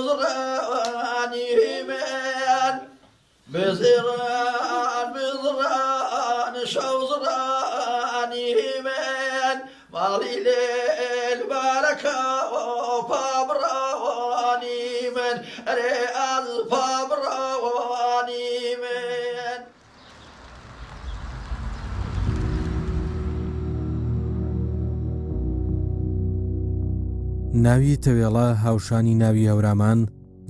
بزڕانی من بزڕان بزڕان شەوزڕانی من ماڵی لێل بارەکە پابڕانی من ئەرێ ئەز پابڕانی من. ناوی تەوێڵە هاوشانی ناوی هەورامان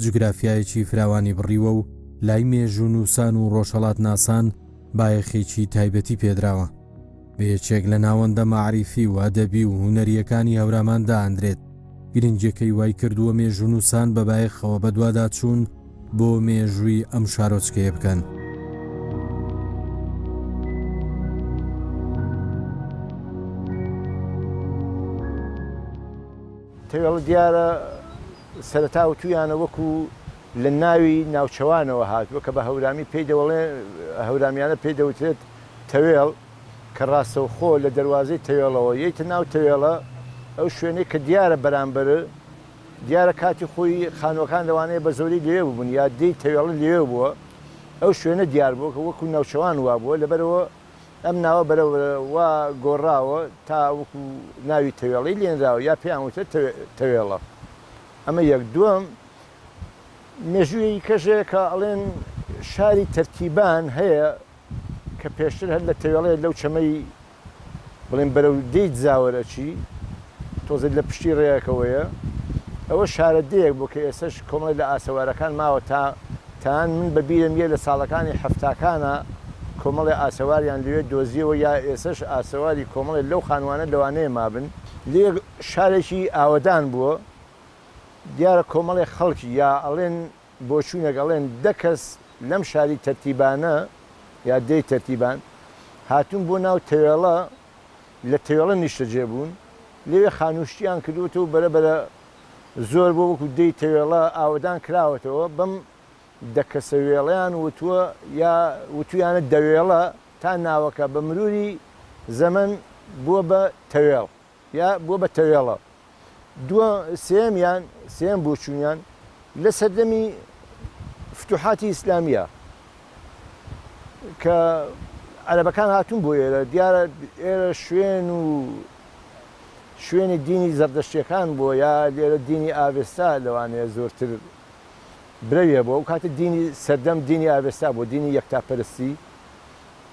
جوگرافیایەکی فراوانی بڕیوە و لای مێژوونووسان و ڕۆژهەڵاتناسان بایەخێکی تایبەتی پێدراوە. بە یەکێک لە ناوەندە مەعریفی و ئەدەبی و هونەرییەکانی هەورامان دائەندرێت. گرنگیەکەی وای کردووە مێژوونووسان بە بایەخەوە بەدواداچوون بۆ مێژووی ئەم شارۆچکەیە بکەن. تەوێڵە دیارە سەرەتا وتویانە وەکو لە ناوی ناوچەوانەوە هاتووە کە بە هەورامی پێی دەوڵێ هەورامیانە پێی دەوترێت تەوێڵ کە ڕاستەوخۆ لە دەروازەی تەوێڵەوە یەیتە ناو تەوێڵە ئەو شوێنەی کە دیارە بەرامبەر دیارە کاتی خۆی خانووەکان لەوانەیە بە زۆری لەوێ ببوون یا دێی تەوێڵە لەوێ بووە ئەو شوێنە دیار بووە کە وەکو ناوچەوان وابووە لەبەرئەوە ئەم ناوە بەرە بەرە وا گۆڕاوە تا وەکو ناوی تەوێڵەی لێنراوە یا پێیان وترێت تەوێڵە ئەمە یەک دووەم مێژوویەکی کەش هەیە کە ئەڵێن شاری تەرتیبان هەیە کە پێشتر هەر لە تەوێڵەیە لەو چەمەی بڵێن بەرەو دێی دزاوەر ئەچی تۆزێک لە پشتی ڕێیەکەوەیە ئەوە شارە دێیەک بوو کە ئێستەش کۆمەڵێک لە ئاسەوارەکان ماوە تا تان من بە بیرم یە لە ساڵەکانی حەفتاکانا کۆمەڵێ ئاسەواریان لەوێ دۆزیەوە یا ئێسەش ئاسەواری کۆمەڵێ لەو خانوانە لەوانەیە مابن لێ شارێکی ئاوەدان بووە دیارە کۆمەڵێ خەڵکی یا ئەڵێن بۆچوونێک ئەڵێن دە کەس لەم شاری تەرتیبانە یا دێی تەرتیبان هاتوون بۆ ناو تەوێڵە لە تەوێڵە نیشتەجێ بوون لەوێ خانووشتیان کردووەتەوە و بەرە بەرە زۆر بووە وەکوو دێی تەوێڵە ئاوەدان کراوەتەوە بەم دە کەسە وێڵەیان وتووە یا وتوویانە دەوێڵە تا ناوەکە بە مرووری زەمەن بووە بە تەوێڵ. یا بووە بە تەوێڵە. دووە سێیەمیان، سێیەم بۆچوونیان لە سەردەمی فتوحاتی ئیسلامییە کە عەرەبەکان هاتوون بۆ ئێرە، دیارە ئێرە شوێن و شوێنی دینی زەردەشتییەکان بووە یا لێرە دینی ئاڤێستا لەوانەیە زۆرتر برەوی هەبووە. ئەو کاتە دینی سەردەم دینی ئاڤێستا بووە، دینی یەکتاپەرستی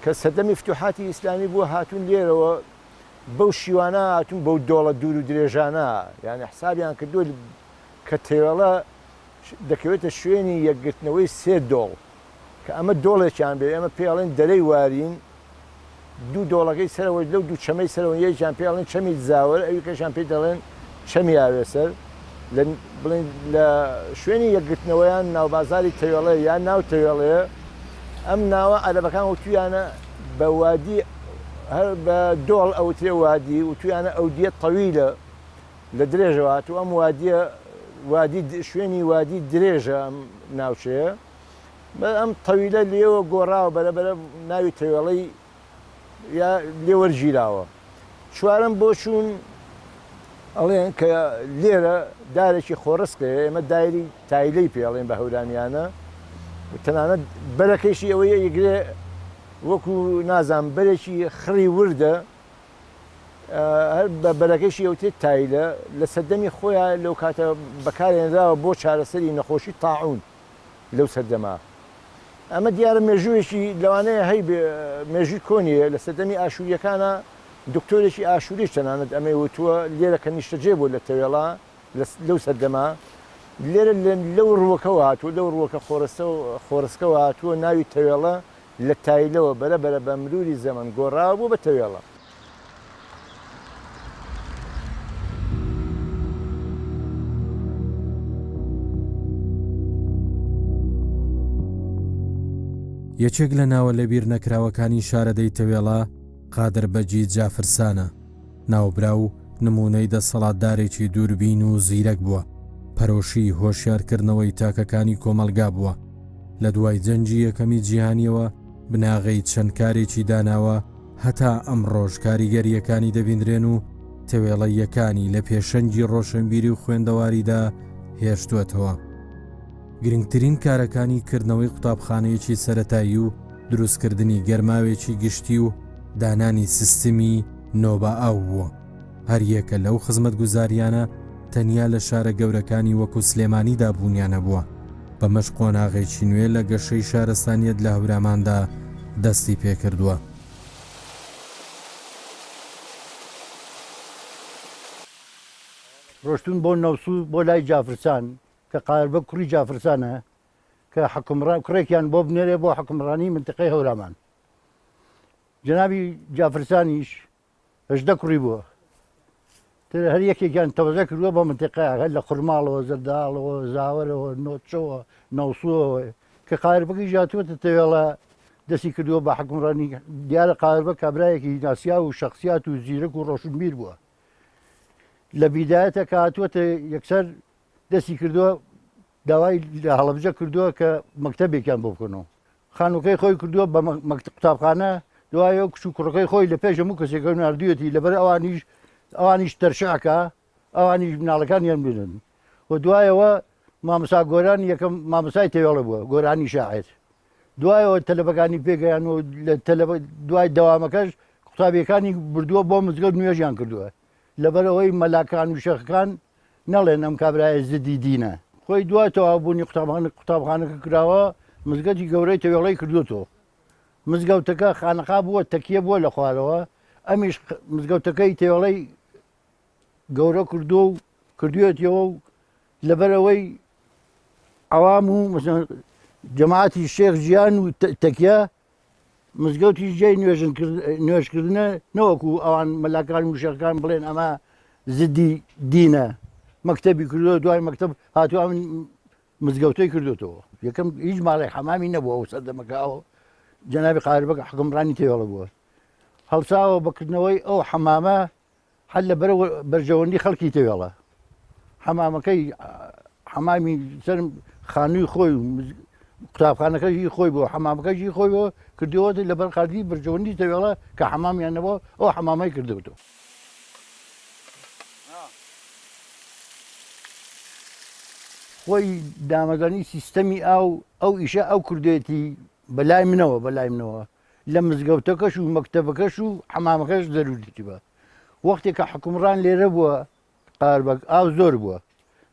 کە سەردەمی فتوحاتی ئیسلامی بووە هاتوون لێرەوە بەو شیوانە هاتوون بەو دۆڵە دوور و درێژانە یانی حسابیان کردووە کە تێوێڵە دەکەوێتە شوێنی یەکگرتنەوەی سێ دۆڵ کە ئەمە دۆڵێکیان بێ ئێمە پێی ئەڵێن دەرەی وارین دوو دۆڵەکەی سەرەوە لەو دوو چەمەی سەرەوە یەکیان پێی ئەڵێن چەمی زاوەر ئەوی کەشیان پێی دەڵێن چەمی ئاوێسەر لە بڵێن لە شوێنی یەکگرتنەوەیان ناوبازاری تەوێڵێ یان ناو تەوێڵێ ئەم ناوە عەرەبەکان وتویانە بە وادی هەر بە دۆڵ ئەوترێ وادی وتویانە ئەودیە تەویلە لە درێژەوە هاتوو ئەم وادیە وادی شوێنی وادی درێژە ئەم ناوچەیە بە ئەم تەویلە لێوە گۆڕاوە بەرە بەرە ناوی تەوێڵەی یا لێ وەرگیراوە چوارەم بۆچوون ئەڵێن کە لێرە دارێکی خۆڕسک هەیە ئێمە دایری تایلەی پێ ئەڵێن بە هەورامیانە تەنانەت بەرەکەیشی ئەوەی ئەیگرێ وەکو نازانم بەرێکی خڕی وردە هەر بە بەرەکەیشی ئەوترێت تایلە لە سەردەمی خۆیان لەو کاتە بەکارهێنراوە بۆ چارەسەری نەخۆشی تاعون لەو سەردەمە ئەمە دیارە مێژوویەکی لەوانەیە هەی مێژووی کۆنیە لە سەردەمی ئاشووریەکانە دکتۆرێکی ئاشووریش تەنانەت ئەمەی وتووە لێرە کە نیشتەجێ بووە لە تەوێڵا لەو سەردەمە لێرە لەو ڕووەکەوە هاتووە لەو ڕووەکە خۆڕسکەوە هاتووە ناوی تەوێڵە لە تایلەوە بەرە بەرە بە مروری زەمەن گۆڕاوە بوو بە تەوێڵە. یەکێک لە ناوە لەبیرنەکراوەکانی شارەدێی تەوێڵە، قادر بەگی جافرسانە. ناوبراو نموونەی دەسەڵاتدارێکی دووربین و زیرەک بووە، پەرۆشی هۆشیارکردنەوەی تاکەکانی کۆمەڵگا بووە. لە دوای جەنگی یەکەمی جیهانییەوە بناغەی چەند کارێکی داناوە هەتا ئەمڕۆش کاریگەرییەکانی دەبیندرێن و تەوێڵەییەکانی لە پێشەنگی ڕۆشنبیری و خوێندەواریدا هێشتووەتەوە. گرنگترین کارەکانی کردنەوەی قوتابخانەیەکی سەرەتایی و دروستکردنی گەرماوێکی گشتی و دانانی سیستمی نۆبە ئاو بووە. هەریەکە لەو خزمەتگوزارییانە تەنیا لە شارە گەورەکانی وەکو سلێمانیدا بوونیان هەبووە، بەمەش قۆناغێکی نوێ لە گەشەی شارستانیەت لە هەوراماندا دەستی پێکردووە. ڕۆشتوون بۆ نەوسوود بۆ لای جافرسان کە قاربەگ کوڕی جافرسانە کە حوکمڕان کوڕێکیان بۆ بنێرێ بۆ حوکمڕانی منتیقەی هەورامان. جەنابی جافرسانیش 18 کوڕی بووە تر هەر یەکێکیان تەوەزە کردووە بە منتیقەیە هەر لە خورماڵەوە زەرداڵەوە زاوەرەوە نۆچەوە نەوسوەوە کە قاربەگیش هاتووەتە تەوێڵە دەستی کردووە بە حکومڕانی دیارە قاربە کابرایەکی ناسیاو و شخصیات و زیرەک و ڕۆشنبیر بووە لە بیدایەتە کە هاتووەتە یەکسەر دەستی کردووە داوای لە هەڵەبجە کردووە کە مەکتەبێکیان بۆ بکەنەوە خانووەکەی خۆی کردووە بە قوتابخانە دوایە کچ و کوڕەکەی خۆی لە پێش هەموو کەسێکە ناردوویەتی لەبەر ئەوانیش ئەوانیش تەرشعکە ئەوانیش مناڵەکانیان بینن و دوایەوە مامۆسا گۆران یەکەم مامۆسای تەوێڵە بووە گۆرانی شاعر دوایەوە تەلەبەکانی پێگەیان و لە تەلەبە دوای دەوامەکەش قوتابیەکانی بردووە بۆ مزگەوت نوێژیان کردووە لەبەرئەوەی مەلاکان و شێخەکان نەڵێن ئەم کابرایە زدی دینە. خۆی دوای تەواوبوونی قوتابخانە قوتابخانەکە کراوە مزگەتی گەورەی تەوێڵەی کردووەتەوە. مزگەوتەکە خانەقا بووە تەکیە بووە لە خوارەوە ئەمیش مزگەوتەکەی تەوێڵەی گەورە کردووە و کردوویەتیەوە و لەبەرئەوەی عەوام و جەماعەتی شێخ ژیان و تەکیە مزگەوتیش جێی نوێژکردنە نەوەکو ئەوان مەلاکان و شێخەکان بڵێن ئەمە زدی دینە مەکتەبی کردووە دوای مەکتەب هاتووە ئەم مزگەوتەی کردوتەوە یەکەم هیچ ماڵێک حەمامی نەبووە ئەو سەردەمەکە ئەو جەنابی قاربەکە حکومڕانی تێوەڵە بووە هەڵساوە بەکردنەوەی ئەو حەمامە هەر لە بەرژەوەندی خەڵکی تەوێڵە حەمامەکەی حەمامی سەر خانووی خۆی و قوتابخانەکەی خۆی بۆ حەمامەکەی خۆی بۆ کردەوە لە بەر خاتی بەرژەوەندی تەوێڵە کە حەمامیان نەبووە ئەو حەمامەی کردوتەوە. خۆی دامەزرانی سیستەمی ئاو ئەو ئیشە ئەو کردێتی بەلای منەوە بەلای منەوە لە مزگەوتەکەش و مەکتەبەکەش و حەمامەکەش زەروریی بە وەختێک کە حکومڕان لێرە بووە قاربەک ئاو زۆر بووە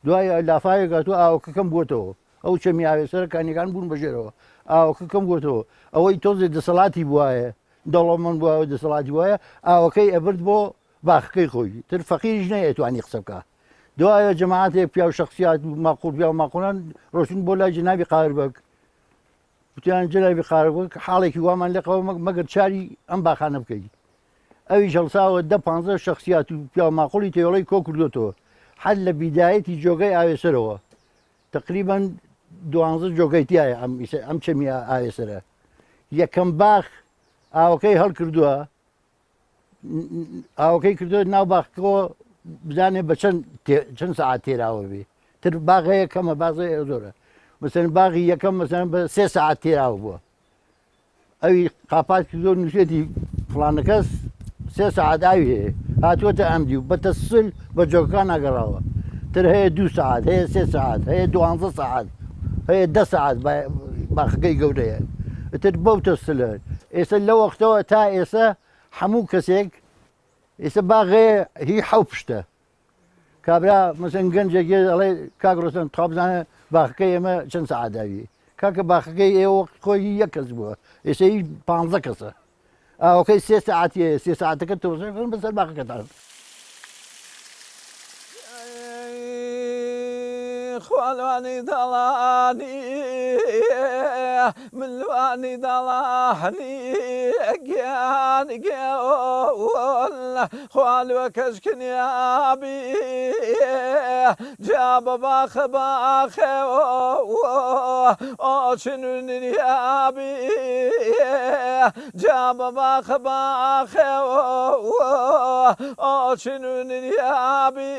دوای لافاوێک هاتووە ئاوەکە کەم بووەتەوە ئەو چەمی ئاوێسەرە کانیەکان بوون بەژێرەوە ئاوەکە کەم بووەتەوە ئەوەی تۆزێ دەسەڵاتی بواە دەوڵەمەند بووە دەسەڵاتی وایە ئاوەکەی ئەبرد بۆ باخەکەی خۆی تر فەقیریش نەیەتوانی قسە بکە دوایە جەماعەتێک پیاو شخصیات ماقول پیاو ماقولان ڕۆشتن بۆ لای جنابی قاربەک وتیان جەنابی قارەبووک حاڵێکی وامان لێ قەوە مەگەر چاری ئەم باخانە بکەی ئەویش هەڵساوە دە پانزە شخصیات و پیاو ماقوڵی تێوەڵی کۆ کردوێتەوە هەر لە بیدایەتی جۆگەی ئاوێسەرەوە تقریبا دوانزە جۆگەی تایە ئەم ئەم چەمی ئاوێسەرە یەکەم باخ ئاوەکەی هەڵکردووە ئاوەکەی کردو ناو باخەوە بزانێ بە چەند چەند سەعات تێراوە بێ تر باغەیە کەمە بازەیە زۆرە مەسەن باغی یەکەم مەسەن بە سێ سەعات تێراوە بووە ئەوی قاپات کردو نووسێتی فلانەکەس سێ سەعات ئاوی هەیە هاتووەتە ئەم دیو بە تەسل بە جۆکان ناگەڕاوە تر هەیە دوو سەعات هەیە سێ سەعات هەیە دوانزە سەعات هەیە دە سەعات باخەکەی گەورەیە ئیتر بەو تەسلە ئێستا لە وەختەوە تا ئێستا هەموو کەسێک ئێستا باغێ هی حەو پشتە کابرا مەسەن گەنجێک ئەڵێ کاک ڕۆسەن تخوا بزانە باخەکەی ئێمە چەند سەعات داوی کاکە باخەکەی ئێوە وەخت خۆی یەک کەس بووە ئێستا هی پانزە کەسە ئاوەکەی سێ سەعاتیە سێ سەعاتەکە تۆزێ بەسەر باخەکەتان. خوالوانی داڵانی ملوانی داڵانی گیان گیان خوالوە کەشکنیابی جا بە باخە باخێ ئۆ چنونریابی جا بە باخە باخێ ئۆ چنونریابی.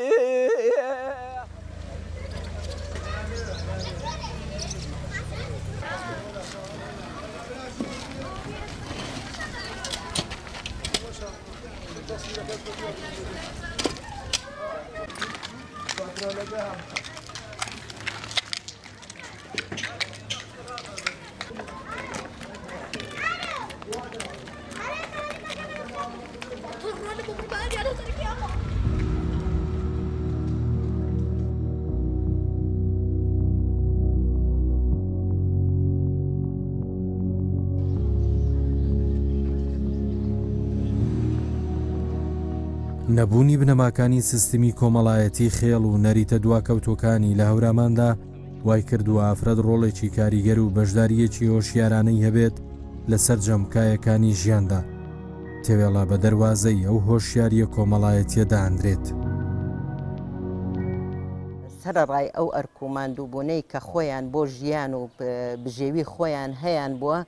نەبوونی بنەماکانی سیستمی کۆمەڵایەتی خێڵ و نەریتە دواکەوتووەکانی لە هەوراماندا وای کردووە ئافرەت ڕۆڵێکی کاریگەر و بەشدارییەکی هۆشیارانەی هەبێت لە سەرجەم کایەکانی ژیاندا. تەوێڵە بە دەروازەی ئەو هۆشیارییە کۆمەڵایەتییە دائەندرێت. سەرەڕای ئەو ئەرک و ماندووبوونەی کە خۆیان بۆ ژیان و بژێوی خۆیان هەیان بووە،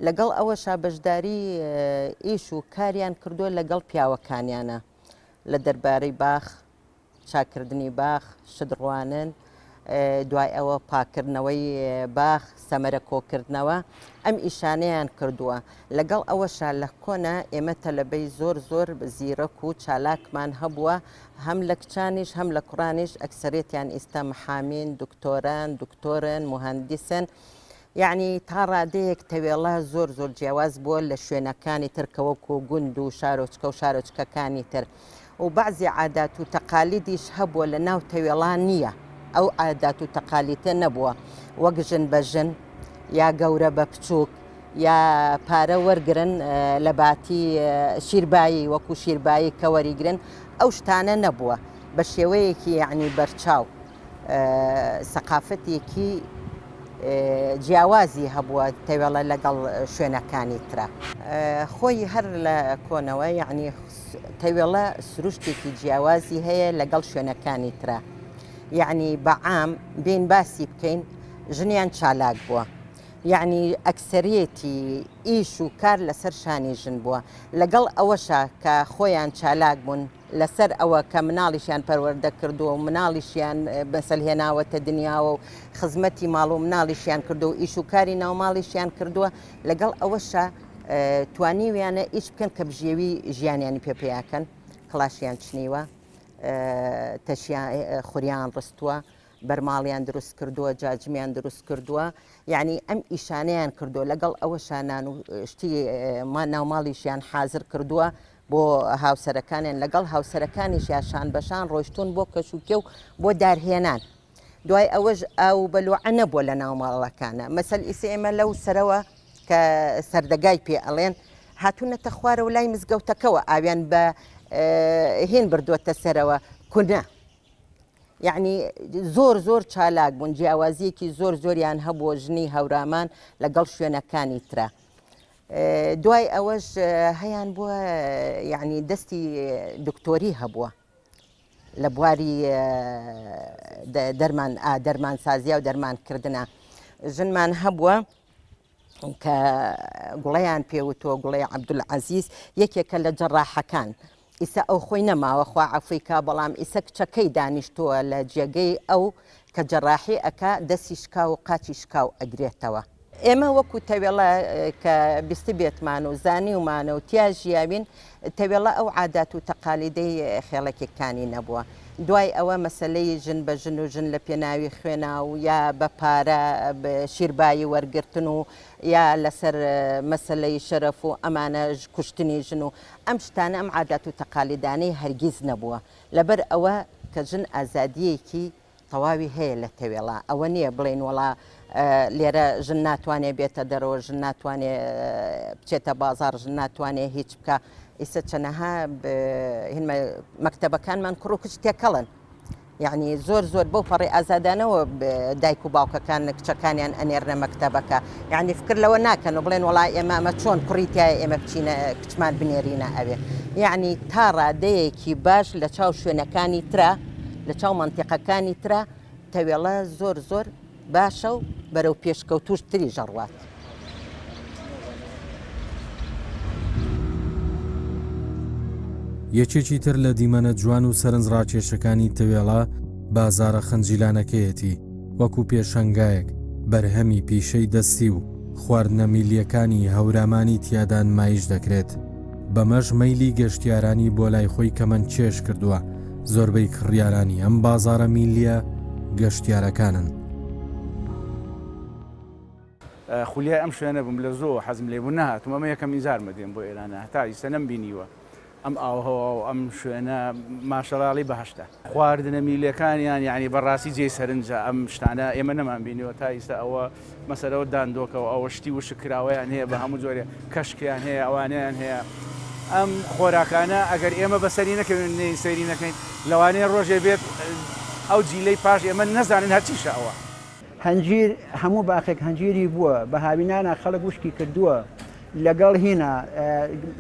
لەگەڵ ئەوەشا بەشداری ئیش و کاریان کردووە لەگەڵ پیاوەکانیانا لە دەربارەی باخ، چاککردنی باخ، شت ڕوانن، دوای ئەوە پاککردنەوەی باخ، سەمەرە کۆکردنەوە، ئەم ئیشانەیان کردووە. لەگەڵ ئەوەشا لە کۆنا ئێمە تەلەبەی زۆر زۆر زیرەک و چالاکمان هەبووە، هەم لە کچانیش هەم لە کوڕانیش، ئەکسەرێتیان ئیستا محامین، دکتۆران، دکتۆرن، موهەندیسن، یەعنی تا ڕادەیەک تەوێڵە زۆر زۆر جیاواز بووە لە شوێنەکانی تر کە وەکو گوند و شارۆچکە و شارۆچکەکانی تر و بەعزی عادات و تەقالیدیش هەبووە لە ناو تەوێڵا نییە ئەو عادات و تەقالیتە نەبووە وەک ژن بە ژن یا گەورە بە بچووک یا پارە وەرگرن لە باتی شیربایی وەکو شیربایی کە وەریگرن ئەو شتانە نەبووە بە شێوەیەکی یەعنی بەرچاو. سەقافەتێکی جیاوازی هەبووە تەوێڵە لەگەڵ شوێنەکانی ترا. خۆی هەر لە کۆنەوە یەعنی تەوێڵە سروشتێکی جیاوازی هەیە لەگەڵ شوێنەکانی ترا یەعنی بە عام بێین باسی بکەین ژنیان چالاک بووە یەعنی ئەکسەرێتی ئیش و کار لەسەر شانی ژن بووە لەگەڵ ئەوەشا کە خۆیان چالاک بوون لەسەر ئەوە کە مناڵیشیان پەروەردە کردووە و مناڵیشیان مەسەل هێناوەتە دنیاوە و خزمەتی ماڵ و مناڵیشیان کردووە و ئیش و کاری ناوماڵیشیان کردووە لەگەڵ ئەوەشا توانیویانە ئیش بکەن کە بژێوی ژیانیانی پێ پیاکەن کڵاشیان چنیوە تەشیان خوریان ڕستووە بەرماڵیان دروست کردووە جاجمیان دروست کردووە یعنی ئەم ئیشانەیان کردووە لەگەڵ ئەوەشا نان و شتی ناوماڵیشیان حازر کردووە بۆ هاوسەرەکانیان لەگەڵ هاوسەرەکانیشیا شان بەشان ڕۆیشتوون بۆ کەش و کێو بۆ دارهێنان دوای ئەوەش ئاو و بەلوعە نەبووە لە ناو ماڵەکانە مەسەل ئیسە ئێمە لەو سەرەوە کە سەردەگای پێ ئەڵێن هاتوونەتە خوارەوە لای مزگەوتەکەوە ئاویان بە هین بردووەتە سەرەوە کونە یعنی زۆر زۆر چالاک بوون جیاوازیەکی زۆر زۆریان هەبووە ژنی هەورامان لەگەڵ شوێنەکانی ترە دوای ئەوەش هەیان بووە یعنی دەستی دکتۆری هەبووە لە بواری دەرمان دەرمانسازیا و دەرمانکردە ژنمان هەبووە کە گوڵیان پێوتووە گوڵی عەبدولعەزیز یەکێکە لە جەڕاحەکان ئیسە ئەو خۆی نەماوە خوا عەفوی کا بەڵام ئیسە کچەکەی دانیشتووە لە جێگەی ئەو کە جەڕاحی ئەکا دەسی شکاو و قاچی شکاو ئەگرێتەوە. ئێمە وەکو تەوێڵە کە بیستبێتمان و زانیومانە و تیا ژیاوین تەوێڵە ئەو عادات و تەقالیدەی خێڵەکیەکانی نەبووە دوای ئەوە مەسەلەی ژن بە ژن و ژن لە پێناوی خوێنا و یا بە پارە شیربایی وەرگرتن و یا لەسەر مەسەلەی شەرەف و ئەمانە کوشتنی ژن و ئەم شتانە ئەم عادات و تەقالیدانەی هەرگیز نەبووە لەبەر ئەوە کە ژن ئازادیەکی تەواوی هەیە لە تەوێڵا ئەوە نییە بڵێین وەڵا لێرە ژن ناتوانێ بێتە دەرەوە ژن ناتوانێ بچێتە بازار ژن ناتوانێ هیچ بکە ئیسە چەنەها هینمە مەکتەبەکانمان کوڕ و کچ تێکەڵن یعنی زۆر زۆر بەو پەڕی ئازادانەوە دایک و باوکەکان کچەکانیان ئەنێرنە مەکتەبەکە یعنی فکر لەوە ناکەن و بڵێن وڵا ئێمە ئەمە چۆن کوڕی تایە ئێمە بچینە کچمان بنێرینە ئەوێ یعنی تا ڕادەیەکی باش لە چاو شوێنەکانی ترا لە چاو مەنتیقەکانی ترا تەوێڵە زۆر زۆر باشە و بەرەو پێشکەوتوش تریش ئەڕوات. یەکێکی تر لە دیمەنە جوان و سەرنجڕاکێشەکانی تەوێڵە بازاڕە خنجیلانەکەیەتی، وەکو پێشەنگایەک بەرهەمی پیشەی دەستی و خواردنە میللیەکانی هەورامانی تیادا نمایش دەکرێت، بەمەش مەیلی گەشتیارانی بۆ لای خۆی کەمەندکێش کردووە، زۆربەی کڕیارانی ئەم بازاڕە میللیە گەشتیارەکانن. خولیای ئەم شوێنە بووم لە زۆوە حەزم لێ بوو نەهاتووم ئەمە یەکەمین جارمە دێم بۆ ئێرانە هەتا ئیستە نەمبینیوە. ئەم ئاوهەوا و ئەم شوێنە ماشەڵاڵی بەهەشتە. خواردنە میلەکانیان یانی بەڕاستی جێی سەرنجە ئەم شتانە ئێمە نەمان بینیوە تا ئیستا ئەوە مەسەلەوە داندۆکەوە ئەوە شتی وشک کراوەیان هەیە بە هەموو جۆرێ کەشکیان هەیە ئەوانەیان هەیە ئەم خۆراکانە ئەگەر ئێمە بەسەری نەکەوین نەیین سەیری نەکەین لەوانەیە ڕۆژێ بێت ئەو جیلەی پاش ئێمە نەزانن هەرچیشە ئەوە. هەنجیر هەموو باخێک هەنجیری بووە بە هاوینانە خەڵک وشکی کردووە لەگەڵ هینا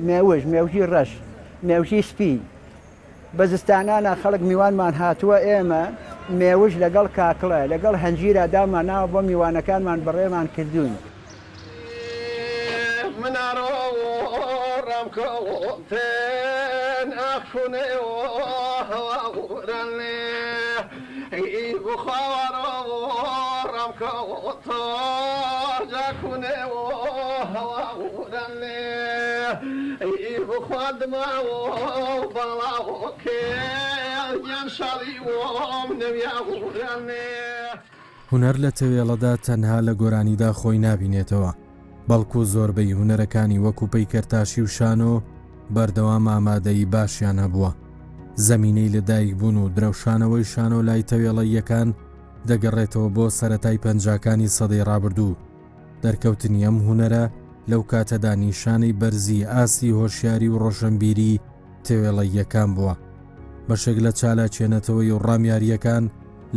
مێوژ مێوژی ڕەش مێوژی سپی بە زستانانە خەڵک میوانمان هاتووە ئێمە مێوژ لەگەڵ کاکڵە لەگەڵ هەنجیرا دامان ناوە بۆ میوانەکانمان بەڕێمان کردوون. هونەر لە تەوێڵەدا تەنها لە گۆرانیدا خۆی نابینێتەوە، بەڵکو زۆربەی هونەرەکانی وەکو پەیکەرتاشی و شانۆ بەردەوام ئامادەیی باشیان هەبووە. زەمینەی لەدایکبوون و درەوشانەوەی شانۆ لای تەوێڵەییەکان دەگەڕێتەوە بۆ سەرەتای پەنجاکانی سەدەی ڕابردوو. دەرکەوتنی ئەم هونەرە لەو کاتەدا نیشانەی بەرزی ئاستی هۆشیاری و ڕۆشنبیری تەوێڵەییەکان بووە. بەشێک لە چالاکیە نەتەوەیی و ڕامیارییەکان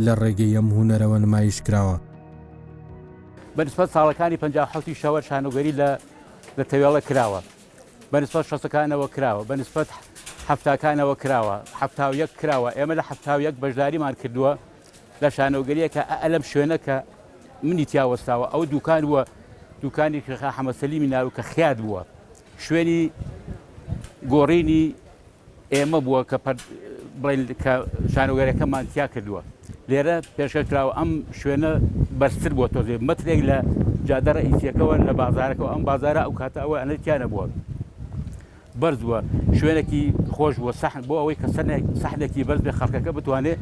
لە ڕێگەی ئەم هونەرەوە نمایش کراوە. بە نسبەت ساڵەکانی 57 شەوە شانۆگەری لە لە تەوێڵە کراوە. بە نسبەت شەستەکانەوە کراوە، بە نسبەت حەفتاکانەوە کراوە، 71 کراوە. ئێمە لە 71 بەشداریمان کردووە لە شانۆگەرییەکە ئە لەم شوێنە کە منی تیا وەستاوە ئەو دوکان بووە دوکانی خا حەمە سەلیمی ناو کە خیات بووە شوێنی گۆڕینی ئێمە بووە کە بڵێن کە شانۆگەرەکەمان تیا کردووە لێرە پێشکەش کراوە ئەم شوێنە بەرزتر بووە تۆزێ مەترێک لە جادە ڕئیسیەکەوە لە بازارەکەەوە ئەم بازارە ئەو کاتە ئەوە ئەنە تیا نەبووە بەرز بووە شوێنێکی خۆش بووە سەحن بۆ ئەوەی کە سەحنێکی بەرز بێ خەڵکەکە بتوانێت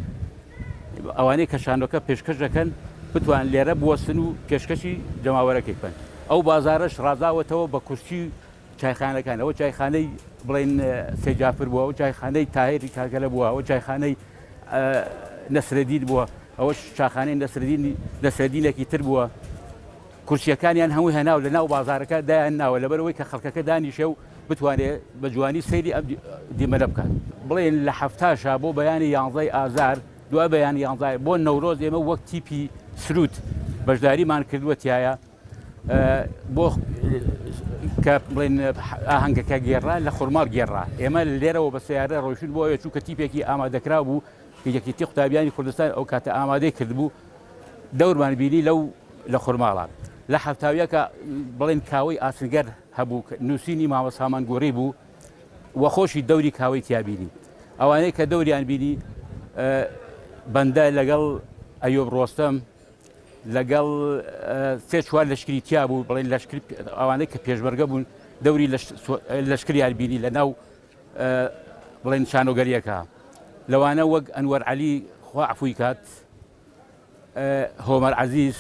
ئەوانەی کە شانۆکە پێشکەش دەکەن بتوان لێرە بوەستن و پێشکەشی جەماوەرەکەی بکەن ئەو بازارەش ڕازاوەتەوە بە کورسی چایخانەکان ئەوە چایخانەی بڵێن سەیجافر بووە ئەو چایخانەی تاهێری کاکەلە بووە ئەوە چایخانەی نەسرەدین بووە ئەوەش چاخانەی نەسرەدین نەسرەدینێکی تر بووە کورسیەکانیان هەمووی هەناو لە ناو بازارەکە دایان ناوە لەبەرەوەی کە خەڵکەکە دانیشێ و بتوانێت بە جوانی سەیری ئەم دیمەنە بکات بڵێن لە حەفتاشا بۆ بەیانی یانزەی ئازار دوای بەیانی یانزای بۆ نەورۆز ئێمە وەک تیپی سرود بەشداریمان کردووە تایە بۆ کە بڵێن ئاهەنگەکە گێڕا لە خورماڵ گێڕا ئێمە لێرەوە بە سیارە ڕۆیشتن بۆ ئەوێ چونکە تیپێکی ئامادەکراو بوو کە یەکێتی قوتابیانی کوردستان ئەو کاتە ئامادەی کردبوو دەورمان بینی لەو لە خورماڵە لە حەفتاویەکە بڵێن کاوەی ئاسنگەر هەبوو نووسینی مامە سامان گۆڕی بوو و خۆشی دەوری کاوەی تیابینی ئەوانەی کە دەوریان بینی بەندە لەگەڵ ئەیۆب ڕۆستەم لەگەڵ سێ چوار لەشکری تیا بوو بڵێن لەشکر ئەوانەی کە پێشمەرگە بوون دەوری لەشکریان بینی لە ناو بڵێن شانۆگەریەکە لەوانە وەک ئەنوەر عەلی خوا عفوی کات هۆمەر عەزیز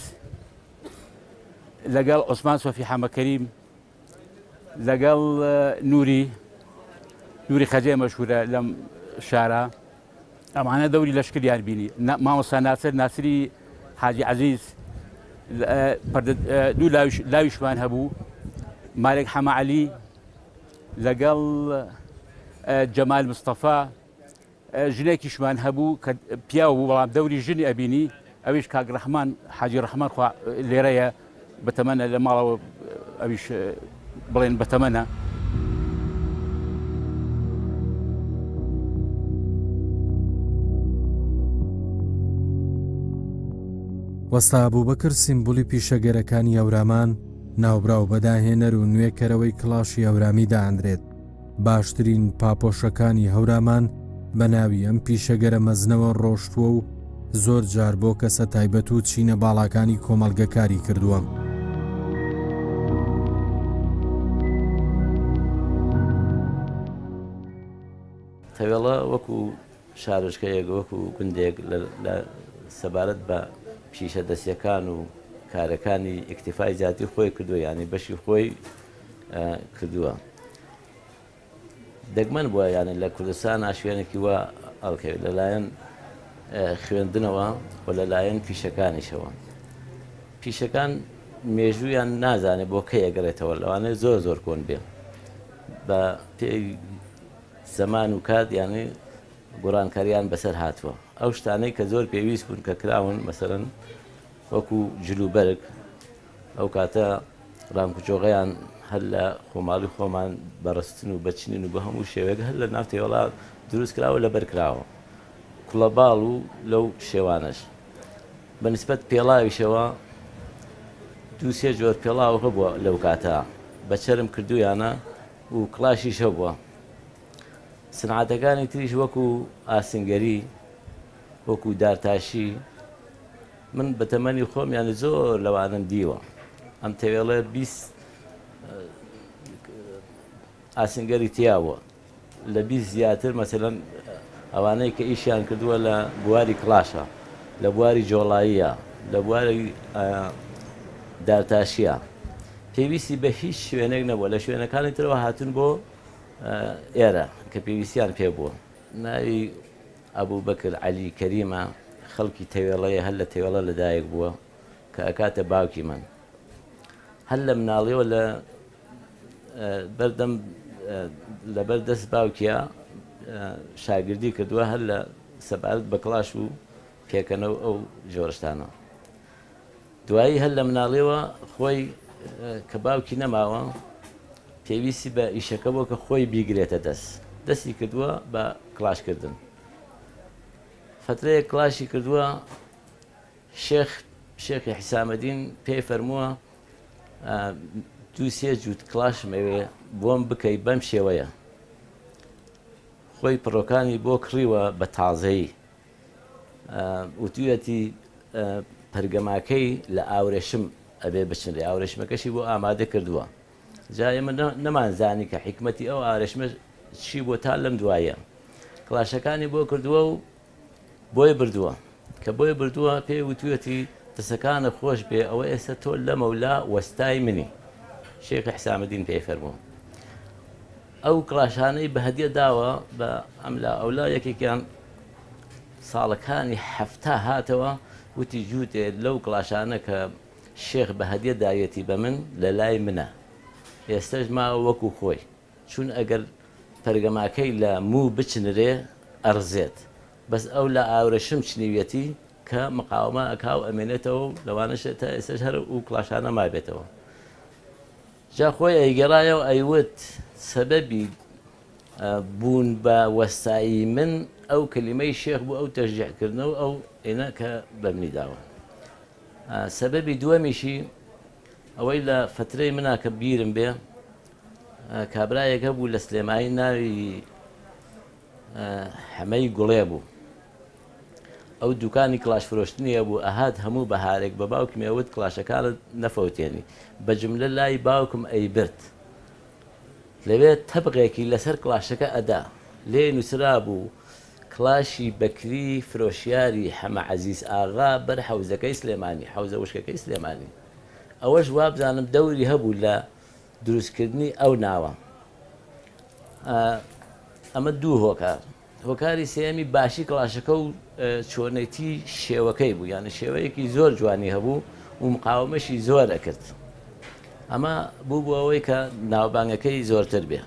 لەگەڵ عوسمان سۆفی حەمەکەریم لەگەڵ نوری نوری خەجێ مەشهورە لەم شارە ئەمانە دەوری لەشکریان بینی مامۆستا ناسر ناسری حاجی عەزیز دوو لاویشمان هەبوو مالک حەمە عەلی لەگەڵ جەمال مستەفا ژنێکیشمان هەبوو کە پیاو بوو بەڵام دەوری ژنی ئەبینی ئەویش کاک ڕەحمان حاجی ڕەحمان خوا لێرەیە بەتەمەنە لە ماڵەوە ئەویش بڵێن بەتەمەنە. وەستا ئەبوبەکر سیمبولی پیشەگەرەکانی هەورامان، ناوبراو بە داهێنەر و نوێکەرەوەی کڵاشی هەورامی دائەنرێت. باشترین پاپۆشەکانی هەورامان بە ناوی ئەم پیشەگەرە مەزنەوە ڕۆشتووە و زۆر جار بۆ کەسە تایبەت و چینە باڵاکانی کۆمەڵگە کاری کردووە. تەوێڵە وەکو شارۆچکەیەک وەکو گوندێک لە سەبارەت بە پیشە دەستیەکان و کارەکانی ئیکتیفای زیاتی خۆی کردووە یانی بەشی خۆی کردووە. دەگمەن بووە یانە لە کوردستانا شوێنێکی وا ئەڵکەوێت لەلایەن خوێندنەوە و لەلایەن پیشەکانیشەوە. پیشەکان مێژوویان نازانێت بۆ کەی ئەگەڕێتەوە لەوانەیە زۆر زۆر کۆن بێ بە پێی زەمان و کات یانێ گۆڕانکاریان بەسەر هاتووە ئەو شتانەی کە زۆر پێویست بوون کە کراون مەسەرەن وەکو جلوبەرگ ئەو کاتە ڕانکوچۆغەیان هەر لە خۆماڵی خۆمان بە ڕستن و بە چنین و بە هەموو شێوەیەک هەر لە ناو تێوەڵا دروست کراوە لەبەر کراوە کوڵەباڵ و لەو شێوانەش بە نسبەت پێڵاویشەوە دوو سێ جۆر پێڵاو هەبووە لەو کاتە بە چەرم کردویانە و کڵاشیش هەبووە سنعاتەکانی تریش وەکو ئاسنگەری وەکو دارتاشی من بە تەمەنی خۆم یانی زۆر لەوانەم دیوە ئەم تەوێڵە 20 ئاسنگەری تیا بووە لە 20 زیاتر مەسەلەن ئەوانەی کە ئیشیان کردووە لە بواری کڵاشە لە بواری جۆڵاییە لە بواری دارتاشیە پێویستی بە هیچ شوێنێک نەبووە لە شوێنەکانی ترەوە هاتون بۆ ئێرە کە پێویستیان پێ بووە ناوی ئەبوبەکر عەلی کەریمە، خەڵکی تەوێڵەیە، هەر لە تەوێڵە لەدایک بووە، کە ئەکاتە باوکی من. هەر لە مناڵیەوە لە بەردەم لەبەر دەست باوکیا شاگردی کردووە هەر لە سەبارەت بە کڵاش و پێکەنە و ئەو جۆرشتانە. دوایی هەر لە مناڵیەوە خۆی کە باوکی نەماوە پێویستی بە ئیشەکە بۆ کە خۆی بیگرێتە دەست دەستی کردووە بە کڵاشکردن فترەیەک کڵاشی کردووە شێخ شێخی حیسامەدین پێی فەرمووە دوو سێ جووت کڵاشم ئەوێ بۆم بکەی بەم شێوەیە خۆی پڕۆکانی بۆ کڕیوە بە تازەیی وتویەتی پەرگەماکەی لە ئاورێشم ئەبێ بچنرێ، ئاورێشمەکەشی بۆ ئامادە کردووە. جا ئێمە نەمانزانی کە حیکمەتی ئەو ئاورێشمە چی بووە تا لەم دواییە کڵاشەکانی بۆ کردووە و بۆی بردووە. کە بۆی بردووە پێی وتویەتی دەسەکانت خۆش بێ ئەوە ئێستا تۆ لەمەولا وەستای منی. شێخی حسامەدین پێی فەرموو. ئەو کڵاشانەی بە هەدیە داوە بە ئەملا ئەولا یەکێکیان ساڵەکانی حەفتا هاتەوە وتی جووتێ لەو کڵاشانە کە شێخ بە هەدیە داویەتی بە من لە لای منە ئێستەش ماوە وەکو خۆی چون ئەگەر پەرگەماکەی لە موو بچنرێ ئەڕزێت بەس ئەو لە ئاورەشم چنیویەتی کە مقاومە ئەکا و ئەمێنێتەوە و لەوانەشە تا ئێستەش هەر ئو کڵاشانە مابێتەوە. جا خۆی ئەیگێڕایەوە ئەیوت سەبەبی بوون بە وەستایی من ئەو کەلیمەی شێخ بوو ئەو تەشجیع کردنە و ئەو ئینە کە بە منی داوە. سەبەبی دووەمیشی ئەوەی لە فەترەی منا کە بیرم بێ کابرایەک هەبوو لە سلێمانی ناوی حەمەی گوڵێ بوو. ئەو دوکانی کڵاش فرۆشتنی هەبوو ئەهات هەموو بەهارێک بە باوکمی ئەوت کڵاشەکانت نەفەوتێنی بە جملە لای باوکم ئەیبرد لەوێ تەبغێکی لەسەر کڵاشەکە ئەدا لێی نوسرابوو کڵاشی بەکری فرۆشیاری حەمە عەزیز ئاغا بەر حەوزەکەی سلێمانی حەوزە وشکەکەی سلێمانی ئەوەش وابزانم دەوری هەبوو لە دروستکردنی ئەو ناوە ئەمە دوو هۆکار. هۆکاری سێیەمی باشی کڵاشەکە و چۆنێتی شێوەکەی بوو یانە شێوەیەکی زۆر جوانی هەبوو و مقاومەشی زۆر ئەکرد ئەمە بوو بۆ ئەوەی کە ناوبانگەکەی زۆرتر بێ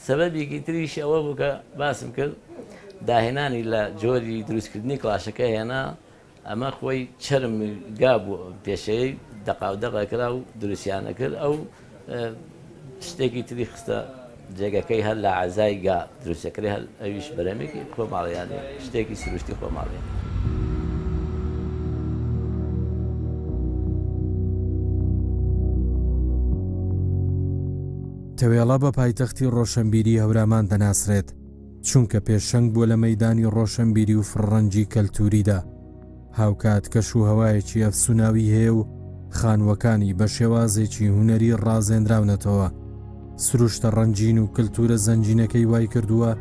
سەبەبێکی تریش ئەوە بوو کە باسم کرد داهێنانی لە جۆری دروستکردنی کڵاشەکە هێنا ئەمە خۆی چەرم گا بوو پێشەیەی دەقاودەق ئەکرا و دروستیان ئەکرد ئەو شتێکی تری خستە جێگەکەی هەر لە عەزای گا دروستەکرێ هەر ئەویش بەرەمێکی خۆماڵیانێ شتێکی سروشتی خۆماڵیە. تەوێڵە بە پایتەختی ڕۆشەنبیری هەورامان دەناسرێت. چونکە پێشەنگ بووە لە مەیدانی ڕۆشەنبیری و فڕڕەنگی کەلتووریدا، هاوکات کەش و هەوایەکی ئەفسوناوی هەیە و خانووەکانی بە شێوازێکی هونەری ڕازێنراونەتەوە، سروشتە ڕەنگین و کلتوورە زەنگینەکەی وایکردووە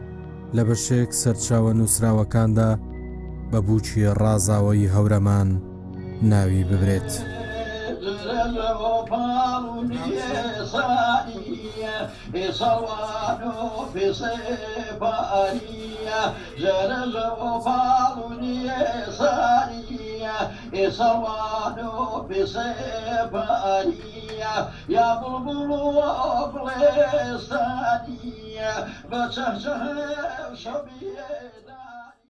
لە بەشێک سەرچاوە نووسراوەکاندا بە بووکی ڕازاوەی هەورەمان ناوی ببرێت.